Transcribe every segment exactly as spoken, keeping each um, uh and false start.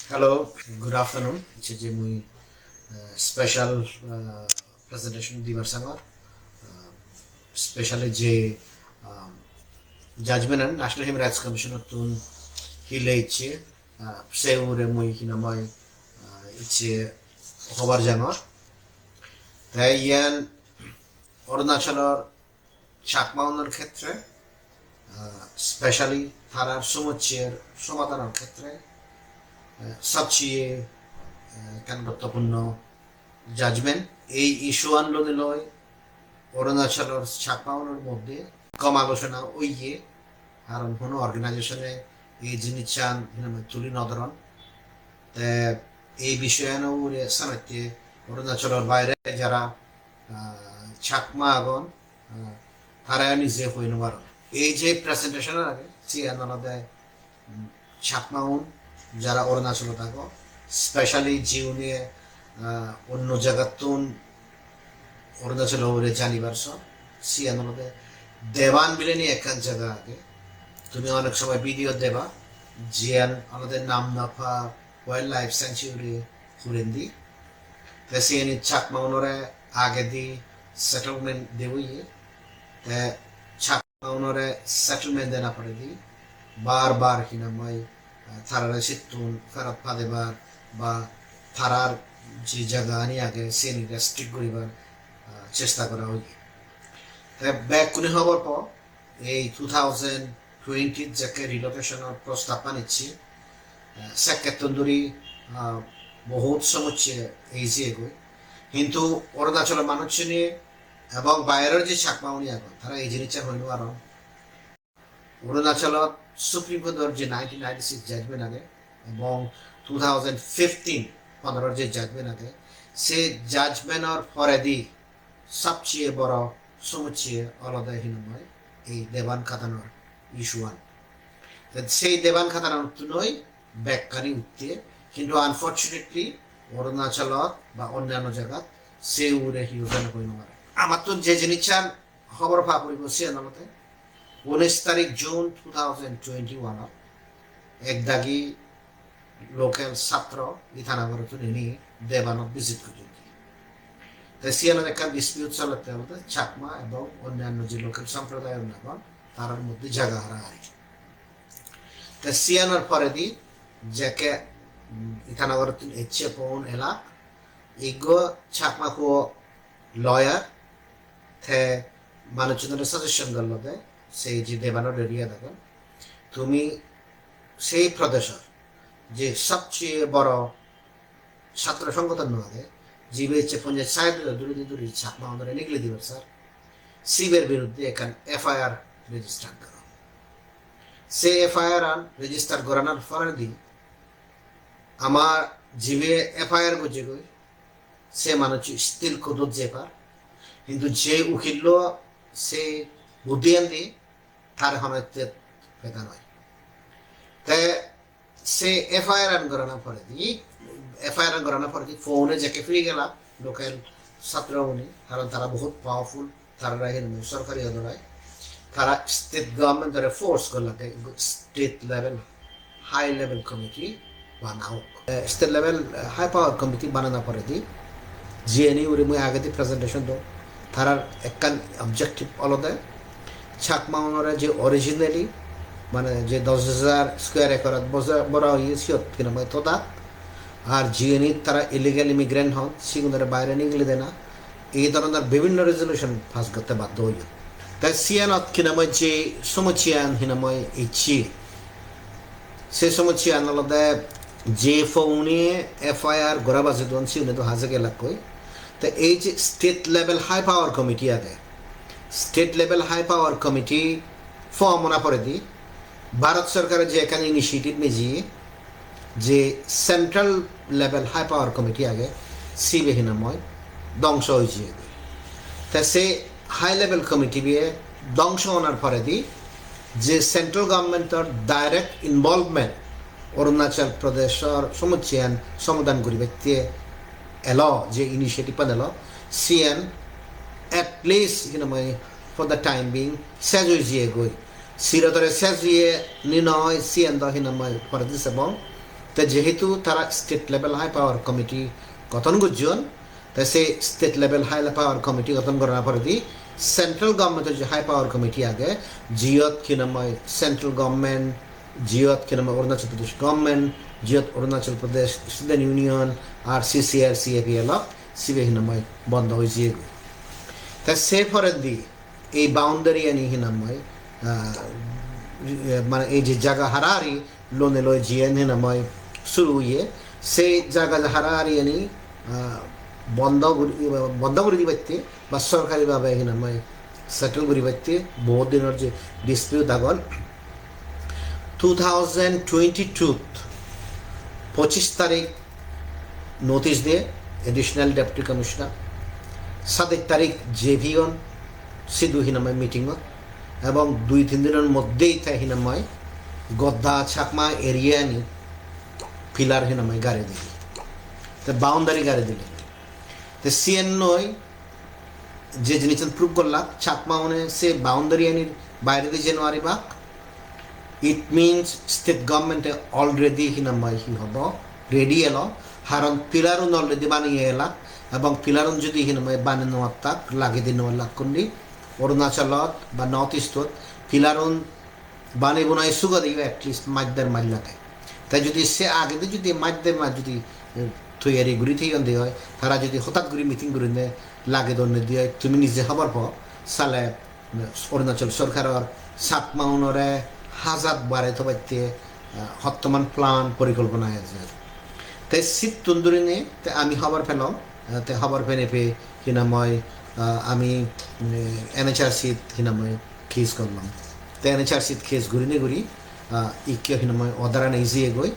Hello, good afternoon. Ecche je mui, uh, special, uh, presentation dibar sangor, uh, specially je, um, judgment an National Human Rights Commission ottun hile ecche, uh, se ugure mui hinamai, uh, ecche hobar jangor. Te iyan Arunachalor Chakmaunor khetre, ah, specially tarar somossar somadhanor khetre, ah, sobcheye, ah, ekkan guruttopurno judgment. Ei issue an loi loi Arunachalor Chakmaunor moddhe kom alochona oye, karon hono organization-e ei jinissan hinamai tuli no dhoron. Te ei bishoyano ugure senotte Arunachalor baire jara, ah, Chakma agon, ah, tara nije hoi no paron. Ei je presentation age, siyan olode, mm, Chakmaun jara Arunachalot agon, specially jiune, ah, onno jagattun Arunachalo ugure janibar son, siyan olode Deban bilinei ekkan jaga age. Tumi onek somoy video deba, jiyan olode Namdapha Wildlife Sanctuary hurendi. Te siyeni Chakmaunore agedi settlement de oye. Te Chakmaunore settlement dena poredi bar bar hinamai, eh, tarare sittun ferot padebar ba tarar je jagani age siyeni restrict guribar, eh, chesta gora oye. Te bekkune hobor po, ei two thousand twenty jekke relocation-or prostab an ecche, eh, sekkettun dhuri, ah, bohut somosse eijiyegoi. Hintu Arunachalor manuchchune ebong bairor je Chakmauni agon, tara ei jinissan hoi no paron. Arunachalot Supreme Court-or je nineteen ninety-six judgment age ebong two thousand fifteen, pondror je judgment age, se judgment-or poredi sobcheye boro somosse olode hinamai ei Deban Khatanor issue-an. Te sei Deban Khatanottunoi bekkani utte, hintu unfortunately Arunachalot ba onnanno jagat se ugure hiyo jone hoi no pare. Amattun je jinissan hobor pa puribo siyan olode unis tarik June two thousand twenty-one-ot ek dagi local satro Itanagarotun ini Debanot visit gojjon. Te siyanot ekkan dispute solette olode Chakma ebong onnanno je local somprodayo agon tarar moddhe jaga harahari. Te siyanor poredi jekke, mm, Itanagarotun ecche pon elak, iggo Chakma huo lawyer, te manuchunore suggestion gollode, sei je Debanor area agon, tumi sei prodeshor je sobcheye boro satro songgothon no age, jibe ecche ponjaj side duri duri Chakmaunore nigili dibar sar, siber biruddhe ekkan F I R register goro. Se F I R an register goranar poredi ama jibe F I R gojjegoi, se manuj still court-ot jei par, hintu je ukillo se buddhiyan di tar hono state peda noi. Te se F I R an gorana poredi, F I R an gorana poredi phone-e jekke firi gela local satro uni, karon tara bohut powerful, tarare hinamai sorkari odorai, tara state government-ore force gollak de state level, high level committee banaok. Eh, state level, eh, high power committee banana poredi, jiyeni uri mui agedi presentation do, tarar ekkan objective olode Chakmaunore je originally, mane je dos hajar square acre-ot boja-, bora oye siyot hinamai toda, ar jiyeni tara illegal immigrant hon, sigunore baire nigili dena, ei dhoronor bibhinno resolution pass gotte baddo oyon. Te siyanot hinamai je somossyan hinamai ecche, se somossyan olode je phone-e F I R gora baje don, siune do haje gelakkoi. Te ei je state level high power committee age, state level high power committee form ona poredi Bharat sorkare je ekkan initiative neje, je central level high power committee age, sibe hinamoi dongso oi jiyegoi. Te se high level committee be dongso onar poredi je central government-or direct involvement Arunachal Pradeshor somossyan somadhan guribatte elo, je initiative-an elo, siyan at least hinamoi for the time being sej oi jiyegoi. Sirodore sej oye ni noi, siyan do hinamoi poredi sebong. Te jehetu tara state level high power committee goton gojjon, te se state level high power committee goton gorar poredi central government-or je high power committee age, jiyot hinamai central government, jiyot hinamai Arunachal Pradesh government, jiyot Arunachal Pradesh Student Union, ar C C R C A P L-o sibe hinamai bondo oi jiyegoi. Te se poredi ei boundary ani hinamai, ah, mane ei je jaga harari lone loi jiyen hinamai suru oye, se jaga harari ani, ah, bondo guri, bondo guri dibatte ba sorkari bhabe hinamai settle guribatte bohut dinor je dispute agon. Two thousand twenty-two pochish tarik notice diye Additional Deputy Commissioner, sadej tarik J P on sidu hinamai meeting ot, ebong dui tin dinor moddhei te hinamai goda Chakma area ni pillar hinamai gari dile, te boundary gari dile. Te siyen noi je jinissan prove gollak, Chakma une se boundary anir bairedi jei nw paribak. It means state government-e already hinamai hi hobo ready elo, haron pillar un already baniye elak, ebong pillar un jodi hinamai bane nw attak, lagedi nw lakkun di, Arunachalot ba North East-ot pillar un bane bunai sugade at least maj der maj lage. Te jodi se agedi jodi maj der maj jodi, eh, toyari guri thoyonde oi, tara jodi hotat guri meeting gurinei lage donne di oi, tumi nije hobor po, sale Arunachal sorkaror Chakma unore hajat bare thobatte, ah, hottoman plan porikolpona ejer. Te sittun dhurinei te ami hobor pelong, ah, te hobor penei pe hinamai, ah, ami, mm, N H R C-t hinamai case gollong. Te N H R C-t case gurinei guri, ah, ikke hinamai order an easy egoi.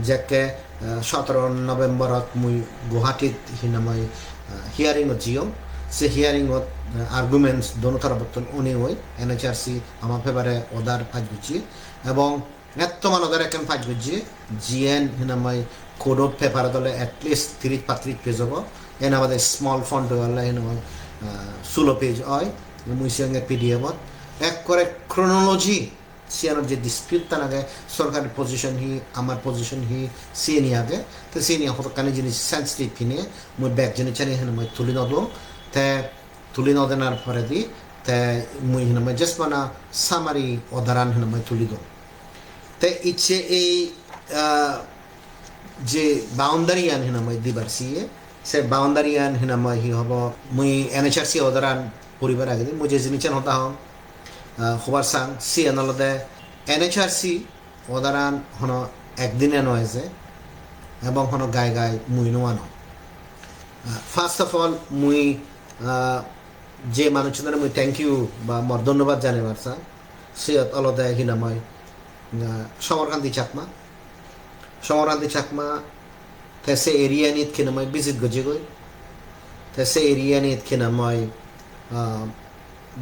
Jekke, ah, sotoro November-ot mui Guwahati-t hinamai, ah, hearing-ot jiyong. Se hearing-ot, ah, arguments dono tarabottun onei oi, N H R C ama favor-e order pass gocche. Ebong ettoman order ekkan pass gocche, jiyen hinamai court-ot paper-ot ole at least tiris pattiris page obo. Ena bade small font-oi ole hinamai, ah, sulo page oi. Mui siyonge P D F-ot. Ekkore chronology siyanor je dispute-tan age, sorkari position hi, amar position hi, siyeni age. Te siyeni hodokkani jinis sensitive hine, mui bek jinisani hinamai tuli nw dong. Te tuli nw denar poredi, te mui hinamai just bana summary order an hinamai tuli dong. Te icche ei, ah, je boundary an hinamai dibar siye, se boundary an hinamai hi hobo, mui N H R C order an puribar agedi, mui je jinissan hoda hong, ah, hobar sang, siyan olode N H R C order an hono ekdine nw eje, ebong hono gai gai mui nw anong. Ah, first of all, mui, ah, je manuchunore mui thank you ba mor dhonnobad janebar sang, siyot olode hinamai, ah, Somar Kanti Chakma. Somar Kanti Chakma te se area-nit hinamai visit gojjegoi. Te se area-nit hinamai, ah,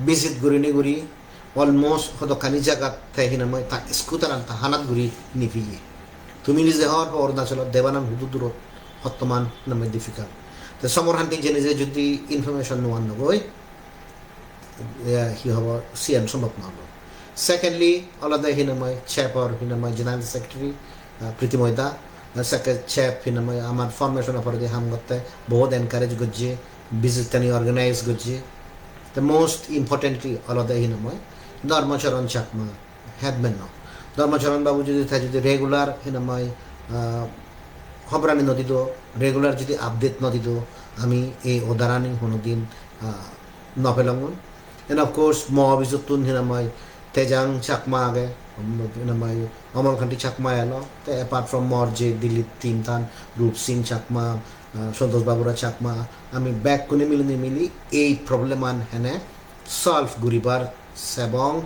visit gurinei guri almost hodokkani jagat te hinamai ta scooter-an ta hanat guri nipeye. Tumi nije hobor po Arunachalot debanan hudu durot, hottoman hinamai difficult. Te Somar Kanti jeinei je jodi information nw annogoi, eh, hi hobo, siyan sombhob nw obo. Secondly, olode hinamai CHAP-or hinamai General Secretary, ah, Pritimoi da, ah, sekke CHAP hinamai amar formation-or poredi ham gotte bohut encourage gojje, visit-tani organize gojje. The most importantly olode hinamai Dharmacharan Chakma, headman-o. Dharmacharan babu jodi te jodi regular hinamai, ah, hoborani nw dido, regular jodi update nw dido, ami ei order-ani honodin, ah, nw pelongun. And of course, mo office-ottun hinamai Tejang Chakma age, um, hinamai Amal Kanti Chakma elo. Te apart from mor je Delhi team-tan, Rup Singh Chakma, ah, Santosh Babura Chakma, ami bekkune milinei mili ei problem-an hene solve guribar sebong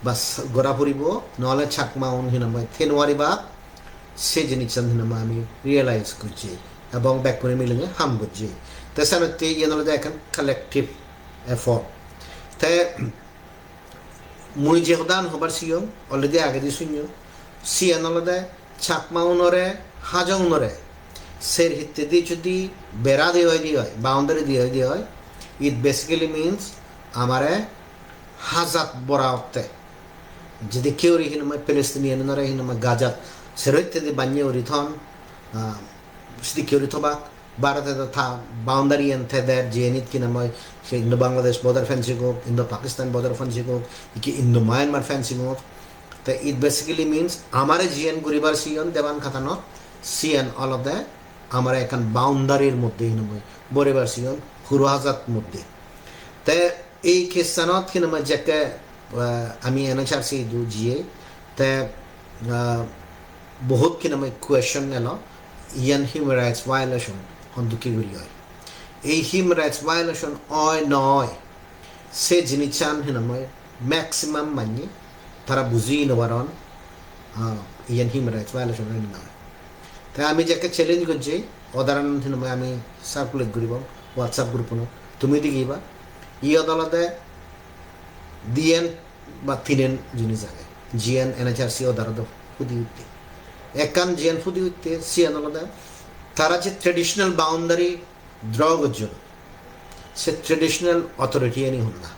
ba s-, gora puribo, nw ole Chakma-un hinamai thei nw paribak, se jinissan hinamai ami realize gojje ebong bekkune milinei ham gojje. Te senotte iyen olode ekkan collective effort. Te mui je hodan hobar siyong, already agedi sunyong, siyan olode Chakma-unore, Hajong-unore ser hittedi jodi bera diye oi, diye oi, boundary diye oi, diye oi, it basically means amare hajat bora otte. Jodi keu ri hinamai Palestinian-unore hinamai Gazat Sero hittedi bannye guri thon, ah, sidikke guri thobak. Bharote do ta boundary an te der, jiyenit hinamai se Indo-Bangladesh border fencing ok, Indo-Pakistan border fencing ok, ikke Indo-Myanmar fencing ok. Te it basically means amare jiyen guribar siyon Devan Khatanot, siyen olode amare ekkan boundary-r moddhe hinamai boribar siyon, huro hajat moddhe. Te ei case-anot hinamai jekke, ah, ami N H R C idu jiyei, te, ah, bohut hinamai question elo, iyan human rights violation hondokke guri oi. Ei human rights violation oi no oi, se jinissan hinamai maximum manye tara buji no paron, ah, iyan human rights violation oi no oi. Te ami jekke challenge gojji, order-an hinamai ami circulate guribong WhatsApp group-unot, tumi degiba, iyot olode diyen ba tinen jinis age, jiyen N H R C order-ot do pudi utte. Ekkan jiyen pudi utte, siyen olode tara je traditional boundary draw gojjon, se traditional authority ani honna.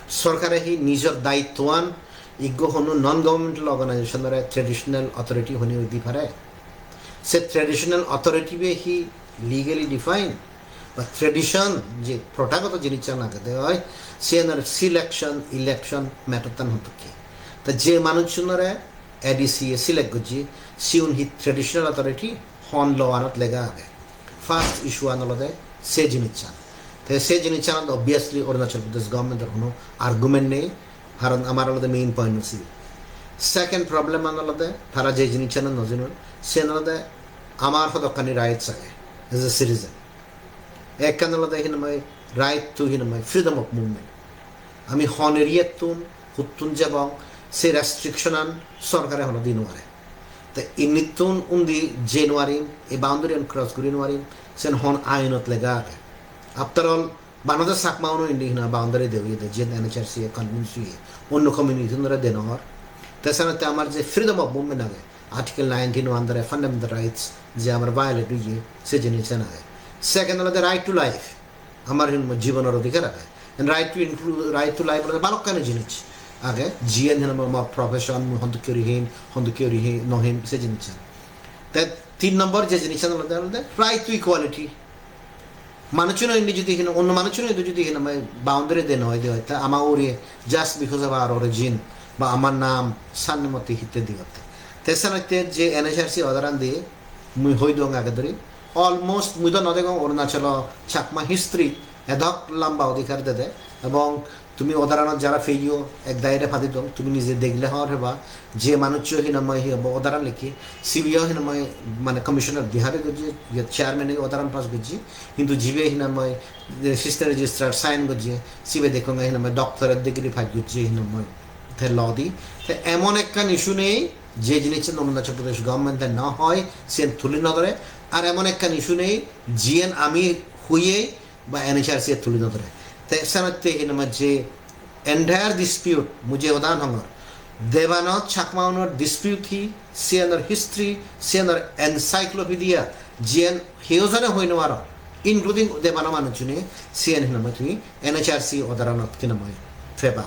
Sorkare hi nijor daittoan iggo hono non governmental organization-ore traditional authority honi di pare? Se traditional authority be hi legally defined? Ba tradition je prothagoto jinissan agede oi, siyanor selection, election matter-tan hodokke. Ta je manuchunore A D C e select gojje, siun hi traditional authority, hon law-anot lega age? First issue-an olode se jinissan. Te se jinissanot obviously Arunachal Pradesh government-or hono argument nei, karon amar olode main point-o sibe. Second problem-an olode tara je jinissan no janon, siyen olode amar hodokkani rights age as a citizen. Ekkan olode hinamai right to hinamai freedom of movement. Ami hon area-ttun, huttun jebong, se restriction-an sorkare hono di no pare. Te indittun undi jei no parim, ei boundary-an cross guri no parim, sen hon ainot lega age? After all, bana do Chakma-uno indi hina boundary de oyede, jiyen N H R C e convince oye, onno community-unore de no or. Te senotte amar je freedom of movement age, Article nineteen under-e fundamental rights je amar violate oye, se jinissan age. Second olode right to life, amar hinamai jibonor odhikar age. And right to include, right to life olode balokkani jinis age, jiyen hinamai mor profession, mui hondokke guri him, hondokke guri hi-, no him, se jinissan. Te tin nombor je jinissan olode, olode right to equality. Manuchchuno indi jodi hina, onno manuchchuno indi jodi hinamai boundary de no oide oi, ta ama ugure just because of our origin, ba amar nam, surname-otte hitte digotte. Te senotte je N H R C order-an de, mui hoi dong age dori, almost mui do no degong Arunachalo Chakma history edok lamba odhikar dede, ebong tumi order-anot jara peyo, ek daire padi dong, tumi nije degle hobor peba, je manuchcho hinamai hi hobo order-an lekke, sibeyo hinamai mane Commissioner Bihar-e gojje, iyot chairman-e order-an pass gojje, hintu jibe hinamai assistant registrar sign gojje, sibe dekkong hinamai doctorate degree pass gojje hinamai te law di. Te emon ekkan issue nei, je jinissan Arunachal Pradesh government-e no hoi, siyen tuli no dore, ar emon ekkan issue nei, jiyen ami hoiye ba N H R C e tuli no dore. Te senotte hinamai je entire dispute, mui je hodan hongor, Debanot Chakma-unor dispute hi, siyanor history, siyanor encyclopedia, jiyen heyojone hoi no paro, including Debano manuchchune, siyen hinamai tumi N H R C order-anot hinamai peba.